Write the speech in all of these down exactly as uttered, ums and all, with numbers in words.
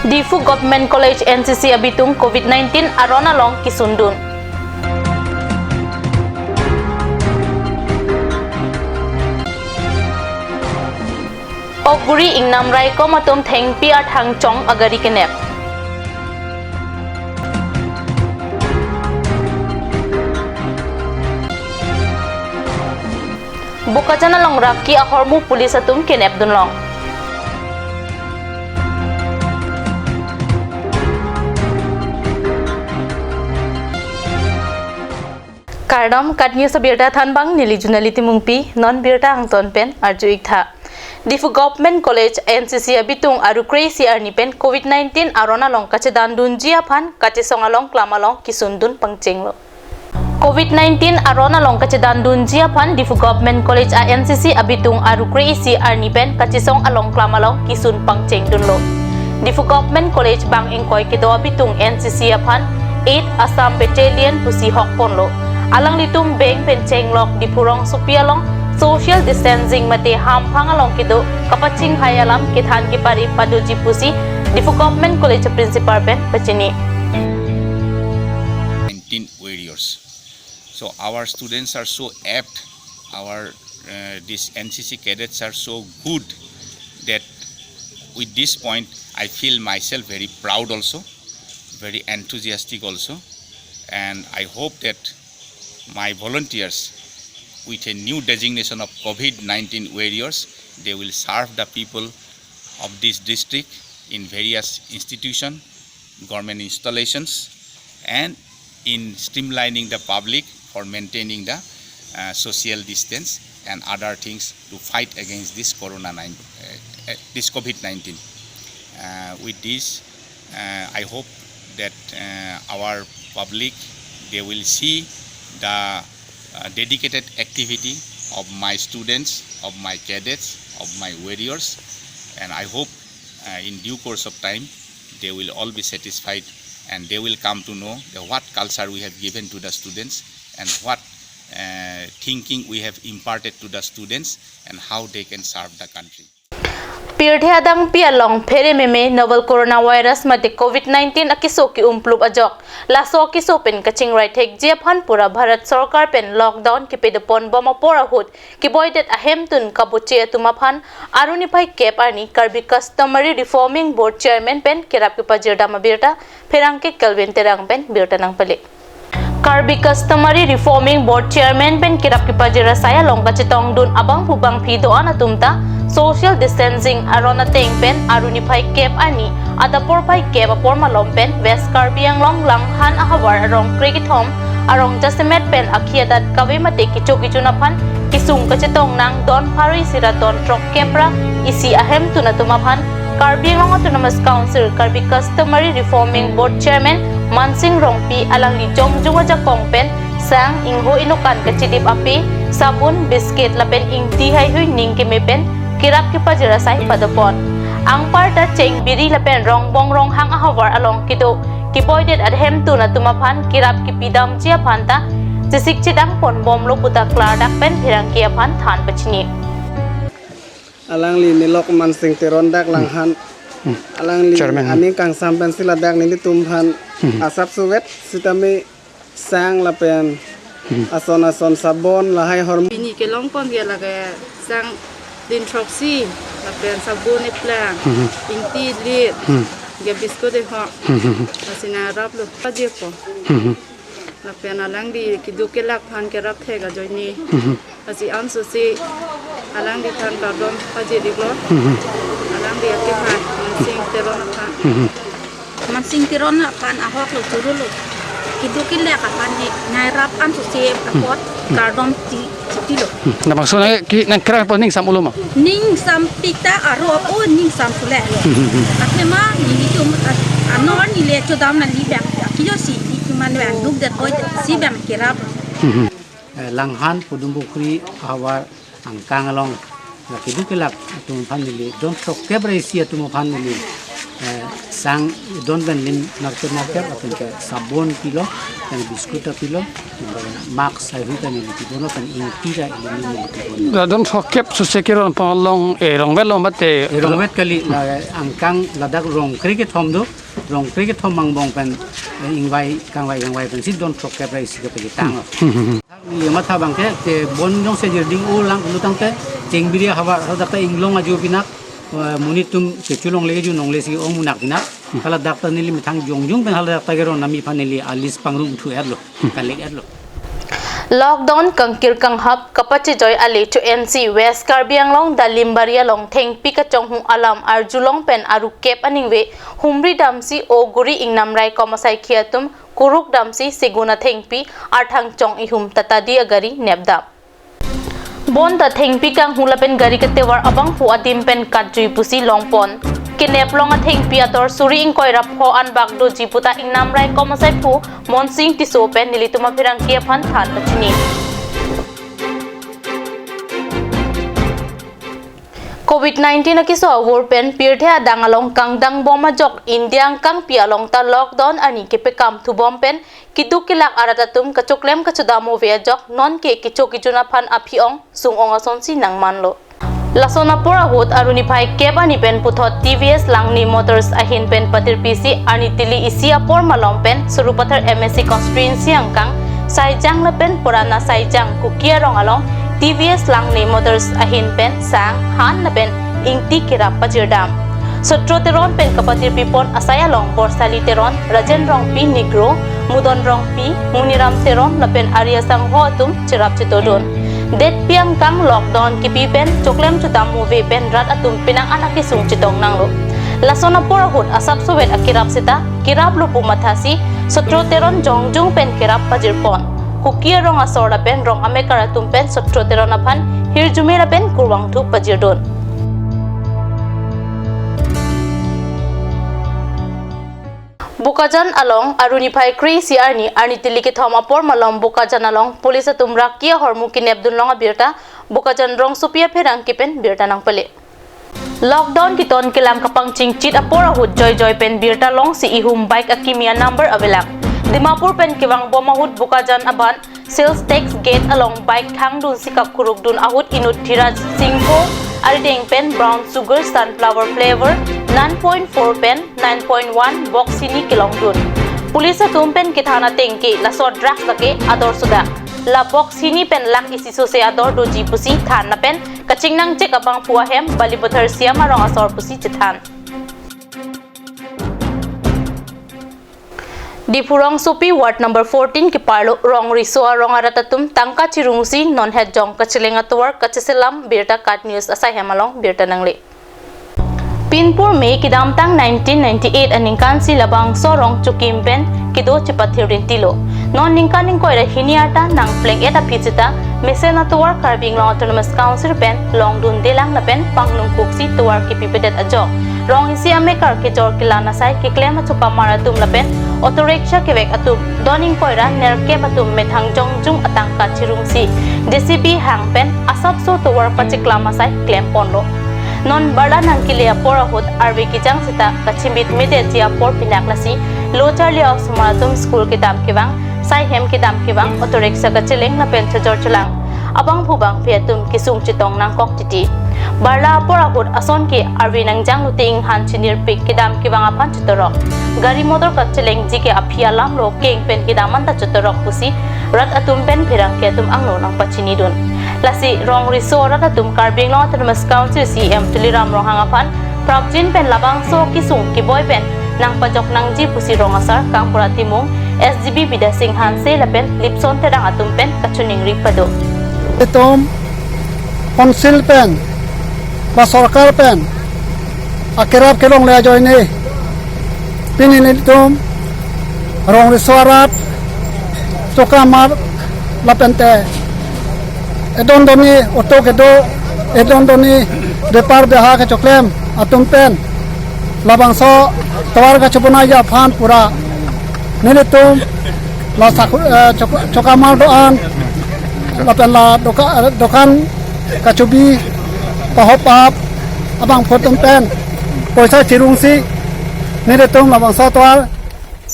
Diphu Government College N C C abitung covid nineteen aron along kisundun. Okguri ingnam raikom atum thengpi arthang chong agari kenep. Bokajan along raki ahormu police atum kenep dunlong. Kardom, KAT News abirta thanbang neli Junali Timungpi, non birta angton pen arju-ik tha. Diphu Government College N C C abitung aru kre-isi arni pen covid nineteen aron along kachedandunji aphan kachesong along klam along kisundun pangchenglo. Covid nineteen aron along kachedandunji aphan Diphu Government College a N C C abitung aru kre-isi arni pen kachesong along klam along kisun pangchengdunlo. Diphu Government College bang ingkoi kedo abitung N C C aphan eight Assam Battalion pusi hokponlo. Alanglitum beng pen chenglok Diphu rongsopi along social distancing mate hamphang along kedo kapachinghai alam kethan kepari padoji pusi Diphu Government College principal pen pachini. Nineteen warriors. So our students are so apt, our, uh, these N C C cadets are so good that with this point, I feel myself very proud also, very enthusiastic also, and I hope that my volunteers, with a new designation of covid nineteen warriors, they will serve the people of this district in various institution, government installations, and in streamlining the public for maintaining the, uh, social distance and other things to fight against this corona nine, uh, uh, this covid nineteen. Uh, with this, uh, I hope that, uh, our public, they will see the, uh, dedicated activity of my students, of my cadets, of my warriors, and I hope, uh, in due course of time, they will all be satisfied and they will come to know the, what culture we have given to the students and what, uh, thinking we have imparted to the students and how they can serve the country. Pirthe adangpi along pherememe novel coronavirus mate covid nineteen akeso ke-umplup ajok. Laso akeso pen kachingrai thekji aphan pura Bharat Sorkar pen lockdown kepedopon bom apor ahut keboidet ahemtun kaboche atum aphan aru niphai kep arni Karbi Customary Reforming Board Chairman pen kerap kepajirdam abirta pherangke Kelvin Terang pen birta nangpale. Karbi Customary Reforming Board Chairman pen kerap kepajir asai along kachetongdun abangphu bangphi do-an atum ta social distancing aron ateng pen aru niphai kep arni adap porphai kep apor malom pen West Karbi Anglong Langhan ahavar arong krekethom arong jasemet pen akhi adat kave mate kecho kejun aphan kesung kachetong nang don pharo isi ra don throk kep ra isi ahemtun atum aphan Karbi Anglong Autonomous Council Karbi Customary Reforming Board Chairman Mansing Rongpi alangli jongjung ajakong pen sang, ingho inokan kachidip ape, sabun, biscuit lapen ingti haihui ning keme pen kerap kepajir asai padopon. Anparta cheng biri lapen rongbong ronghang ahavar along kedo keboidet ahemtun atum aphan kerap kepidamji aphan ta chesik chedang ponbomlo puta klardak pen pherangke aphan than pachini. Alangli Nilok Mansing Teron dak Langhan. Hmm. Alangli Chairman. Aning kangsam pensi ladak nelitum aphan Hmm. asap suvet sitame sang lapen Hmm. ason ason sabon lahai hormu. Pini kelongpon dia lake sang din throksi lapen sabon eplang Hmm. ingti lit Hmm. dia biskut eho Hmm. asina raplo pajipo. Hmm. Lapen alangli keduk kelak aphan kerap thek ajoine. Hmm. Lasi ansose alangli aphan kardom pajir-iklo. Hmm. Alangli akephan Mansing Teron aphan. Hmm. Mansing Teron aphan ahoklo churulo. Keduk kelak aphan ne ngai rap ansose Hmm. apot Hmm. kardom ti chitilo. Hmm. Labangso nang ki nangkerangpo ning sam ulo ma? Ning sam pita aro apo ning sam sule. Hmm, hmm, hmm. Athema nelitum a-, anor neli chodam nangli bang akiyo si iman bang duk det boy si bang kerap. Hmm, hmm. Eh, Langhan Podumpukhri ahavar angkang along la keduk kelak atum aphan neli don throk kep ra isi atum aphan neli Eh, sang don pen lim narkep narkep, lapen ke sabon pilo, pen biscuit ta pilo, pen mask, sai hui ta neli pibomlo, pen ingti ta ili neli pibomlo. La don throkkep suse keron pon along, eh, rongvet lo mate. Eh, rongvet kali, la angkang ladak rong kre kethom do, rong kre kethom angbong pen, eh, ingvai, kangvai, kangvai pensi don throkkep ra isi kepakitanglo. Neli matha abang ke, ke bon jongsi jirding-o lang pulo tangte, chengbiri havar, hadak ta inglong ajo pinak, eh, monit atum kecho longle, kecho longle si ong munak pinak. Haladak ta neli methang jongjong pen haladak ta keron ami aphan neli a-list pangrum thu-etlo, collect-etlo. Lockdown kangkir kanghap kapachejoi ale cho-ensi West Karbi Anglong Dalimbari along thengpi kachonghu alam arjulong pen arukep aningve humri damsi Oguri Ingnamrai Komasai khi atum kuruk damsi segun athengpi arthang chong ihum Tata D agari nepdam. Bonta thengpi kanghu lapen gari katovar abangphu adim pen katjui pusi longpon. Kenep long athengpi ator suri ingkoi ra pho anbak doji puta Ingnamrai Komasai phu Monsing Tisso pen nelitum apherangke aphan than pachini. Covid nineteen akeso avur pen pirthe adang along kangdang bom ajok India angkangpi along ta lockdown arni kepekam thubom pen keduk kelak arat atum kachoklem kachodam ove ajok nonke kecho kejun aphan aphi ong sung ong asonsi nangmanlo. Lason apor ahut aruni phai kep arni pen puthot T V S Langni Motors ahin pen patirpi si arni tili isi apor malom pen Sarupathar M A C constituency angkang Saijang lapen Purana Saijang Kuki arong along T V S Langni Motors ahin pen sang, han lapen ingti kerap pajirdam. Sotro Teron pen kapatirpi pon asai along Borsali Teron, Rajen Rongpi Negro, Mudon Rongpi, Muniram Teron lapen ari asangho atum cherap chetodun. Detpi angkang lockdown kipi pen choklem chodam ove pen rat atum penang an akesung chetong nanglo. Lason apor ahut asapsovet akerap seta keraplo pu mathasi Sotro Teron jongjung pen kerap pajirpon. Kuki arong asor lapen rong amekar atum pen Sotro Teron aphan hirjume lapen kurvangthu pajirdun. Bokajan along aruni phai kre-isi arni, arni tili kethom apor malom Bokajan along police atum raki ahormu kenepdun long abirta Bokajan rongsopi apherangke pen birta nangpale. Lockdown keton kelang kapangchingchit apor ahut joijoi pen birta longsi ihum bike akimi anumber avelang. Dimapur pen kevangbom ahut Bokajan aban sales tax gate along bike khangdunsi kakurukdun ahut inut Dhiraj Singpho arideng pen brown sugar sunflower flavor nine point four pen nine point one box hini kelongdun. Police atum pen kethan ateng ke laso drugs lake ador sodak. La box hini pen lakh isi sose ador doji pusi than lapen kachingnangchek abangphu ahem Balipathar Siam arong asor pusi chethan. Diphu rongsopi ward number fourteen keparlo rong riso arong arat atum tangka chirungsi non hetjong kacheleng atovar kacheselam birta KAT News asai hem along birta nangle. Pinpur May kedamtang nineteen ninety-eight aningkansi labangso rong chokim pen kedo chepathir rintilo. Non ningkan ingkoi ra hini arta nangpleng-et aphi seta mesen atovar Karbi Anglong Autonomous Council pen longdundelang lapen pangnungkuksi tovar kepipedet ajok rong isi amekar kejor kelan asai keklem achokamar atum lapen auto rickshaw kevek atum don ingkoi ra nerkep atum methang jongjung atangka chirungsi J C B hang pen asapso tovar pacheklam asai klemponlo. Non barla nangkele apor ahut arve kejang seta kachimit medetji apor pinak lasi lo charli osomar atum school kedam kevang, sai hem kedam kevang, auto rickshaw kacheleng lapen chojor cholang abangphu bangphi atum kesung chetong nangkok titi. Barla apor ahut ason ke arve nangjanglote inghan chinirpik kedam kevang aphan chotorok. Gari motor kachelengji ke aphi alamlo, keng pen kedam anta chotorok pusi rat atum pen pherangke atum angno nangpachinidun. Lasi rong riso arat atum Karbi Anglong Autonomous Council C E M Tuliram Ronghang aphan prapjin pen labangso kesung keboi pen nangpajok nangji pusi rong asar Kangpura Timung, S D B Bidya Sing Hanse lapen Lipson Terang atum pen kachiningri pado. Itum council pen ba sorkar pen akerap kelongle ajoine pini nelitum rong riso arat chokamar lapente edon doni auto kedo, edon doni bepar beha kechoklem atum pen labangso tovar kachobonai aphan pura nelitum la sakhu-, eh, chok-, chokamar do-an lapen la doka-, eh, dokan kachobi pahopap abangphu atum pen poisa chirungsi Netum labangso atovar,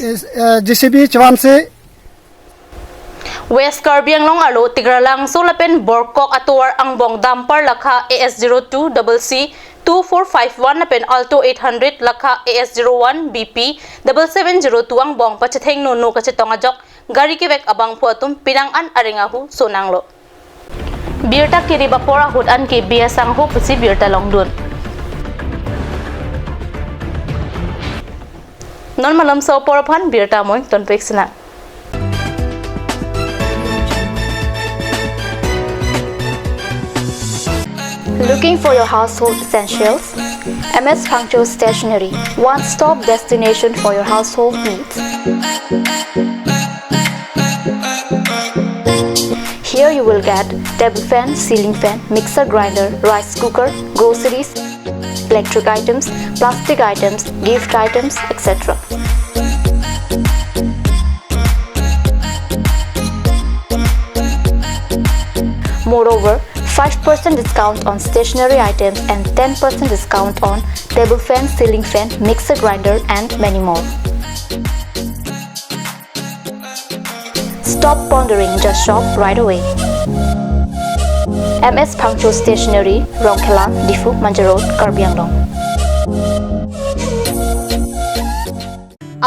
eh, J C B chevansi. West Karbi Anglong arlo Tikralangso lapen Borkok atovar angbong dumper lakha A S zero two double C two four five one lapen Alto eight hundred lakha A S zero one B P double seven zero two angbong pachethengno no kachetong ajok gari kevek abangphu atum pinang an areng ahu sonanglo. Birta kerip apor ahut an ke B S angho pusi birta longdun. Non malomso apor aphan birta amoin tonpik sinang. Looking for your household essentials? M S Phangcho Stationery, one-stop destination for your household needs. Here you will get table fan, ceiling fan, mixer grinder, rice cooker, groceries, electric items, plastic items, gift items, et cetera. Moreover, five percent discount on stationery items and ten percent discount on table fan, ceiling fan, mixer grinder, and many more. Stop pondering, just shop right away. M S Phangcho Stationery, Rongkhelan, Diphu, Manja Road, Karbi Anglong.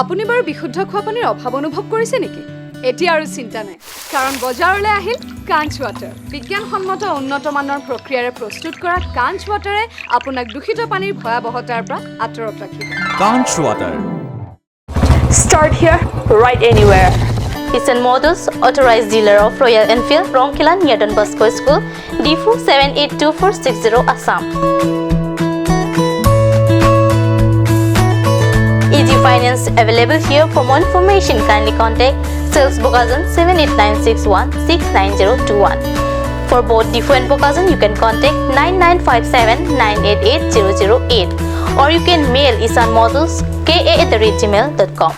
আপুনি বাৰু বিশুদ্ধ খোৱা পানীৰ অভাৱ অনুভৱ কৰিছে নেকি? এতিয়া আৰু চিন্তা নাই, কাৰণ বজাৰলৈ আহিল কাঞ্চ ৱাটাৰ। বিজ্ঞানসন্মত উন্নত মানৰ প্ৰক্ৰিয়াৰে প্ৰস্তুত কৰা কাঞ্চ ৱাটাৰে আপোনাক দূষিত পানীৰ ভয়াৱহতাৰ পৰা আঁতৰত ৰাখিব। Kanch Water. Start here, right anywhere. Isan Motors, authorized dealer of Royal Enfield, Rongkhelan near Don Bosco School, Diphu seven eight two four six zero, Assam. Easy finance available here. For more information, kindly contact sales Bokajan seven eight nine six one six nine zero two one. For both Diphu and Bokajan, you can contact nine nine five seven nine eight eight zero zero eight, or you can mail isan motors K A at the rate gmail dot com.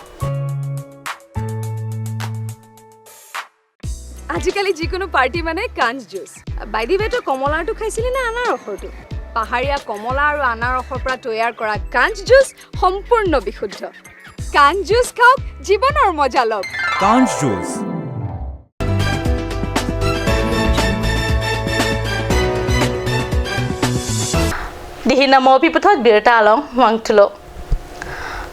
আজিকালি যিকোনো পাৰ্টি মানে কাঞ্চ juice. By the way, তই কমলাৰটো খাইছিলি নে আনাৰসৰটো? পাহাৰীয়া কমলা আৰু আনাৰসৰ পৰা তৈয়াৰ কৰা কাঞ্চ জুচ সম্পূৰ্ণ বিশুদ্ধ। কাঞ্চ জুচ খাওক, জীৱনৰ মজা লওক। Kanch Juice. Dihin amo pi puthot birta along vangthulo.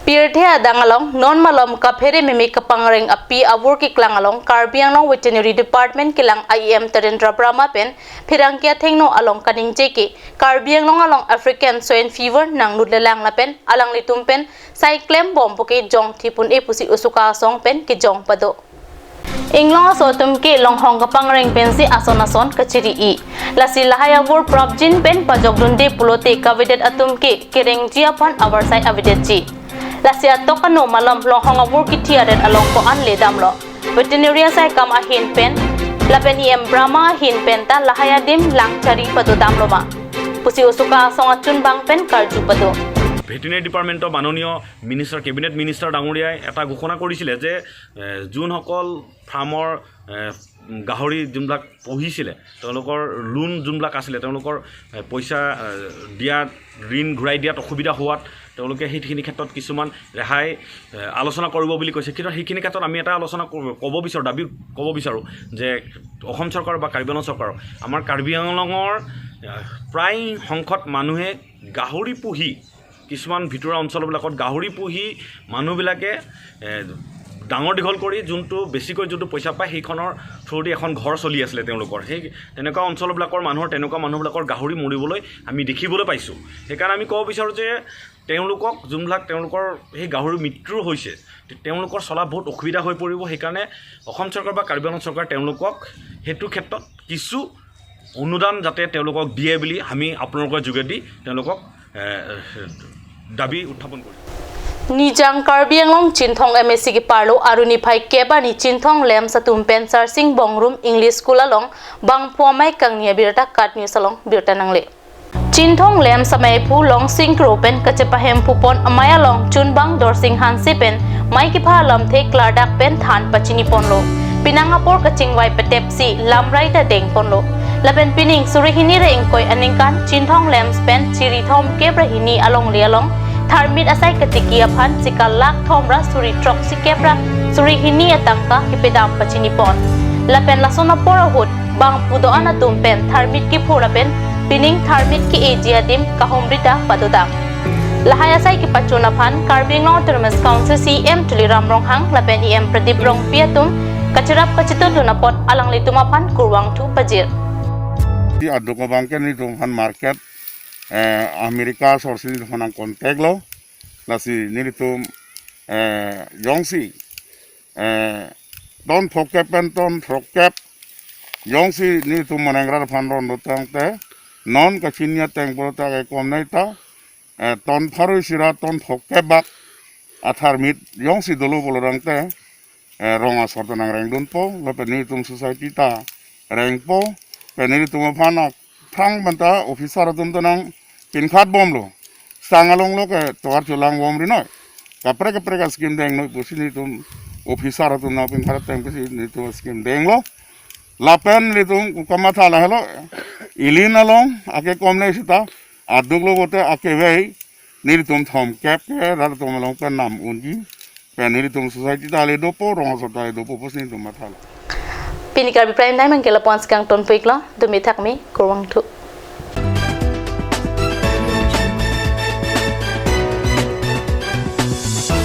Pirthe adang along non malom kaphere meme kapangreng api avur keklang along Karbi Anglong Veterinary Department kelang I E M Tarendra Brahma pen pherangke athengno along kaningje ke Karbi Anglong along African Swine Fever nanglut lelang lapen alanglitum pen sai klembom puke jongthi pun-e pusi usuka asong pen kejong pado. Inglong aso atum ke longhong kapangreng pensi ason ason kachiri-i. Lasi lahai avur prapjin pen pajokdunde pulote kavedet atum ke kerengji aphan avarsai avedetji. Lasi atok ano malom longhong avur kithi aret along ko-an le damlo. Veterinary asai kam ahin pen lapen E M Brahma ahin pen ta lahai adim langchari pado damlo ma pusi usuka asong achunbang pen karju pado. Veterinary ডিপাৰ্টমেণ্টৰ মাননীয় minister, cabinet minister ডাঙৰীয়াই এটা ঘোষণা কৰিছিলে যে, এ, যোনসকল ফাৰ্মৰ, এ, গাহৰি যোনবিলাক পুহিছিলে, তেওঁলোকৰ লোন যোনবিলাক আছিলে, তেওঁলোকৰ, এ, পইচা, এ, দিয়াত, ঋণ ঘূৰাই দিয়াত অসুবিধা হোৱাত তেওঁলোকে সেইখিনি ক্ষেত্ৰত কিছুমান ৰেহাই, এ, আলোচনা কৰিব বুলি কৈছে। কিন্তু সেইখিনি ক্ষেত্ৰত আমি এটা আলোচনা ক-, ক'ব বিচাৰোঁ, দাবী ক'ব বিচাৰোঁ যে অসম চৰকাৰ বা কাৰ্বি আংলং চৰকাৰক, আমাৰ কাৰ্বি আংলঙৰ, এ, প্ৰায় সংখ্যক মানুহে গাহৰি পুহি, কিছুমান ভিতৰুৱা অঞ্চলবিলাকত গাহৰি পুহি মানুহবিলাকে, এ, ডাঙৰ দীঘল কৰি যোনটো বেছিকৈ যোনটো পইচা পায়, সেইখনৰ থ্ৰুদি এখন ঘৰ চলি আছিলে তেওঁলোকৰ। সেই তেনেকুৱা অঞ্চলবিলাকৰ মানুহৰ, তেনেকুৱা মানুহবিলাকৰ গাহৰি মৰিবলৈ আমি দেখিবলৈ পাইছোঁ। সেইকাৰণে আমি ক'ব বিচাৰোঁ যে তেওঁলোকক, যোনবিলাক তেওঁলোকৰ সেই গাহৰি মৃত্যু হৈছে, তে-, তেওঁলোকৰ চলা বহুত অসুবিধা হৈ পৰিব। সেইকাৰণে অসম চৰকাৰ বা কাৰ্বি আংলং চৰকাৰে তেওঁলোকক সেইটো ক্ষেত্ৰত কিছু অনুদান যাতে তেওঁলোকক দিয়ে বুলি আমি আপোনালোকৰ যোগেদি তেওঁলোকক, এ, দাবী উত্থাপন কৰিছোঁ। Nijang Karbi Anglong Chinthong M A C keparlo Aruni phai kep arni Chinthong LAMPS atum pen Sarsing Bongrum English School along bangphu amei kangni abirta KAT News along birta nangle. Chinthong LAMPS ameiphu Longsing Kro pen kachepahemphu pon amei along chunbang Dorsing Hanse pen mei kepha alamthe klardak pen than pachini ponlo. Penang apor kachingvai petepsi lamrai ta deng ponlo. Lapen pining suri hini ra ingkoi aningkan Chinthong LAMPS pen chiri thom kep ra hini alongle along Tharmit asai katiki aphan chikal lakh thom ra suri throksi kep ra suri hini atangka kepedam pachini pon. Lapen lason apor ahut bang pu do-an atum pen tharmit kiphur lapen pining tharmit ke-eji adim kahumri ta padodam. Lahai asai kepachun aphan Karbi Anglong Autonomous Council C E M Tuliram Ronghang lapen E M Pradip Rongpi atum kachirap kachitudun apot alanglitum aphan kurvangthu pajir. Di aduk abang ke nelitum aphan market, eh, America sorsi nelitum aphan contact lo. Lasi nelitum, eh, jongsi, eh, ton phokep pen ton phokep jongsi nelitum manang rat aphan ron do tangte, non kachini ateng pulote akekom nei ta, eh, ton pharo isi ra ton phokep bak atharmit jongsi dolo pulo tangte, eh, rong asor ta nangrengdunpo, lapen nelitum society ta rengpo, pen nelitum aphan aphrang pen ta officer atum ta nangpinkhat bomlo. Sang alonglo ke tovar cholang bomri noi. Kaprek kaprek a-scheme dengnoi pusi nelitum officer atum nangpinkhat ateng pusi nelitum scheme denglo. Lapen nelitum kamatha lahelo, ilin along akekom nei seta aduk lo pote akevei nelitum thomkep ke rat atum along pen nam unji. Pen nelitum society ta le dopo, rong asor ta le dopo pusi nelitum mathalo. Pini Karbi Prime Time anke lapu-an si kangtonpiklo, dumi thakmi, kurvangthu.